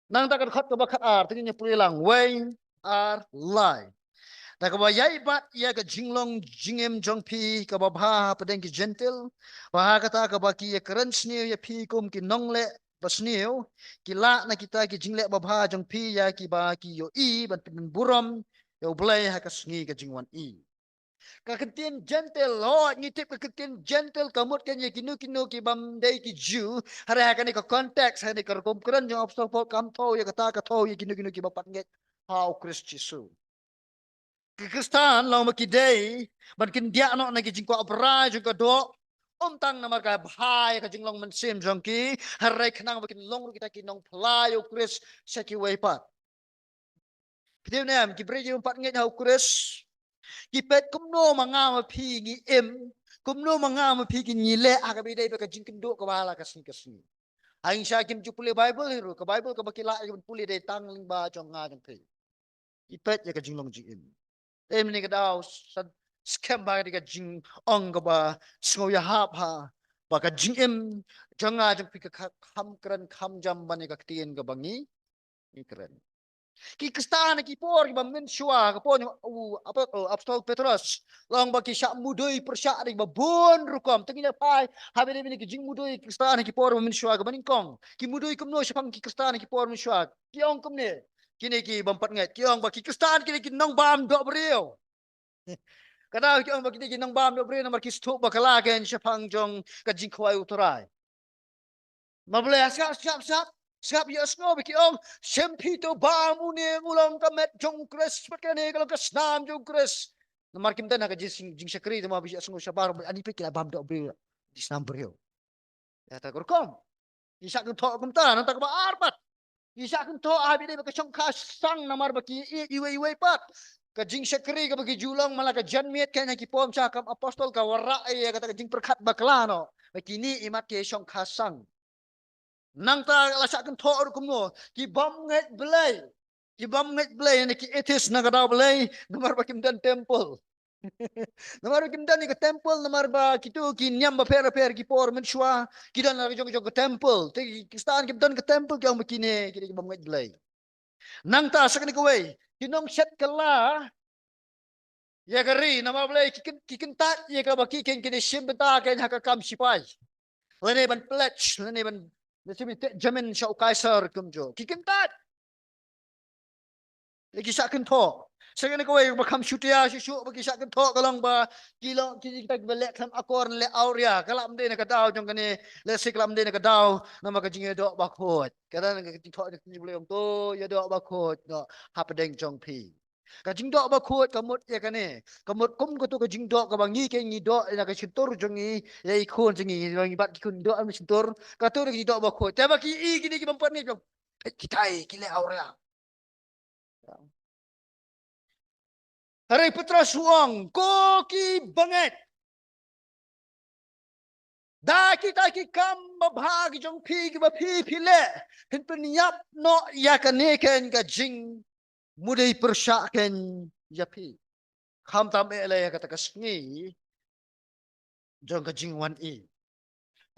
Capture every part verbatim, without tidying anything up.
Nangta ka dkhot kaba khat ar, te ngin ïa pule lang, wei, ar, lai. Da kaba ïai bat ïa ka jinglong jingim jong phi kaba bha hapdeng ki Jentil, bad ha kata kaba ki ïakren sniew ïa phi kum ki nongleh basniew, ki lah na kita ki jingleh babha jong phi ïa kiba ki ïohi ban pynburom ïa U Blei ha ka sngi ka jingwan i. Ka ktien Jentil, hooid, ngi tip ka ktien Jentil ka mut kein ïa kino kino ki bym dei ki Jiw. Hynrei ha kane ka context, ha kane ka rukom kren jong Apostol Paul, kam thew ïa kata, ka thew ïa kino kino kiba pat ngeit ha U Khrist Jisu. Ki Khristan long ba ki dei ban kyndiah noh na ki jingkwah brai jong ka doh, ym tang namar ka bha ïa ka jinglong mynsiem jong ki, hynrei khnang ba kin long ruh kita ki nongphla ïa U Khrist sha kiwei pat. Phi tip ne em, ki briew kiba ym pat ngeit ha U Khrist ki peit kumno ma nga ma phi ngi im, kumno ma nga ma phi ki ngi leh ha kaba ïadei bad ka jingkynduh kaba ha la ka sngi ka sngi. Hangta kim ju pule Baibl hi ruh, ka Baibl kaba ki lah ïa ka ban pule dei tang lyngba jong nga jong phi. Ki peit ïa ka jinglong jingim. Te mynne ka daw sa skhem ba ka dei ka jingong kaba sngew ïahap ha ba ka jingim jong nga jong phi ka kha-, kham kren kham jam ban ïa ka ktien kaba ngi ngi kren. Ki Khristan ha ki por kiba mynshuwa, ka por jong u Apo-, u Apostol Petros, long ba ki shah mudui pyrshah da kiba bun rukom. Te ngin ïa phai ha kaba ïadei bad ki jingmudui Khristan ha ki por ba mynshuwa kaba nyngkong. Ki mudui kumno shaphang ki Khristan ha ki por mynshuwa? Ki ong kumne, kine ki bym pat ngeit, ki ong ba ki Khristan kine ki nongbam dohbriew. Ka daw ki ong ba kine ki nongbam dohbriew namar ki sngewthuh bakla kein shaphang jong ka jingkhawai U Trai. Namar balei? Sngap, sngap, sngap, sngap ïohsngew ba ki ong, shim phi to bam, une u long ka met jong U Khrist, bad kane ka long ka snam jong U Khrist. Namar kim don ha ka jing, jingshakri, te ma ba ïohsngew shabar ba ani phi ki la bam dohbriew, ki snam briew. Ïa kata ka rukom. Ki shah kynthoh kumta, nangta kaba ar pat, ki shah kynthoh ha kaba ïadei bad ka shongkha sang namar ba ki ïeit iwei iwei pat. Ka jingshakri kaba ki ju long man la ka janmiet kein ha ki por mynshwa, kam Apostol ka wanrah ïa kata ka jingpyrkhat bakla noh ba kine imat ki shongkha sang. Nangta la shah kynthoh ruh kumno, ki bym ngeit Blei. Ki bym ngeit Blei ne ki atheist na ka daw, balei? Namar ba kim don temple. Namar ba kim don ïa ka temple, namar ba kito ki niam bapher bapher ki por mynshuwa ki don la ka jong jong ka temple. Te ki Khristan kim don ka temple, ki ong ba kine, kine ki bym ngeit Blei. Nangta sa kane kawei, ki nongshet kylla ïa ka ri, namar balei? Ki kyn-, ki kyntait ïa kaba ki kein kin ïa shim bynta kein ha ka kam shipai, lane ban pledge, lane ban, lane ban teh jamin sha u Kaisar kumjuh. Ki kyntait. Ïa ki shah kynthoh. Sa kane kawei ba kham shutia shuh shuh ba ki shah kynthoh ka long ba ki long ki, kita kiba leh khlem akor leh awria. Ka lah ban dei na ka daw jong kane, lehse ka lah ban dei na ka daw namar ka jingïadoh bakhuid. Kata na ka kynthoh na ka jingïadoh bakhuid noh hapdeng jong phi. Ka jingdoh bakhuid ka mut ïa kane. Ka mut kum kato ka jingdoh kaba ngi kein ngi doh ïa na ka shyntur jong ngi, ïa i khun jong ngi, ngi bat ki khun doh na shyntur. Kato ka jingdoh bakhuid. Te ba ki i kine ki bym pat ngeit, peit kitai ki leh awria. Hynrei Petros u ong, ko ki bangeit, da kita ki kam babha ki jong phi kiba phi phi leh, phin pynïap noh ïa kane kein ka jingmudui pyrshah kein ïa phi. Khamtam eh lei ïa kata ka sngi jong ka jingwan i.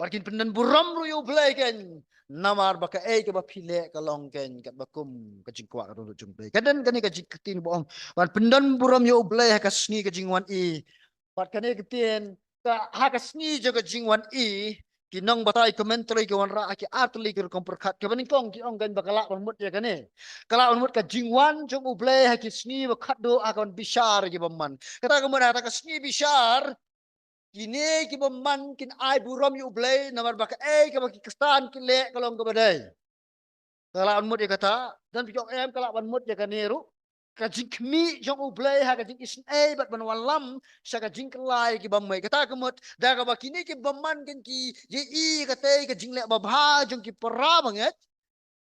Bad kin pyndon burom ruh ïa U Blei kein, namar ba kaei kaba phi leh ka long kein katba kum ka jingkwah ka dohnud jong U Blei. Ka don kane ka jingkyrteng ba ong, ban pyndon burom ïa U Blei ha ka sngi ka jingwan i. Bad kane ka ktien, ka, ha ka sngi jong ka jingwan i, ki nongbatai commentary ki wanrah ha ki artylli ki rukom pyrkhat. Kaba nyngkong ki ong kein ba ka lah ban mut ïa kane. Ka lah ban mut ka jingwan jong U Blei ha ki sngi ba khatduh, ha ka ban bishar ïa ki bymman. Kata ka mut ha kata ka sngi bishar, kine ki bymman kin ai burom ïa U Blei namar ba kaei kaba ki Khristan ki leh ka long kaba dei. Ka lah ban mut ïa kata, don phi ong em, ka lah ban mut ïa kane ruh. Ka jingkhmih jong U Blei ha ka jingisynei bad ban wallam sha ka jingkylla ïa ki bymngeit. Kata ka mut, da kaba kine ki bymman kin ki ïohi ïa katei ka jingleh babha jong ki para bangeit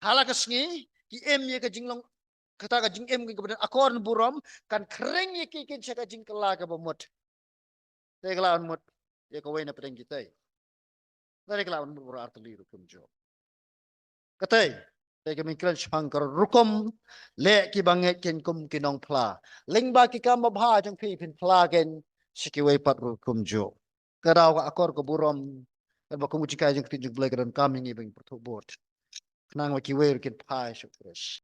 ha la ka sngi, ki im ïa ka jinglong, kata ka jingim kin kaba don akor burom, kan khring ïa ki kin sha ka jingkylla kaba mut. Te ka lah ban mut ïa kawei na pdeng kitei. Te ka lah ban mut baroh artylli ruh kumjuh. Katei, te ka mynkren shaphang ka rukom leh ki bangeit kein kum ki nongphla. Lyngba ki kam babha jong phi phin phla kein sha kiwei pat ruh kumjuh. Ka daw ka akor ka burom, katba kum u jingkai jong ka ktien jong U Blei ka donkam ïa ngi ba ngin pyrthuh bud. khnang ba kiwei ruh kin phai sha u Khrist.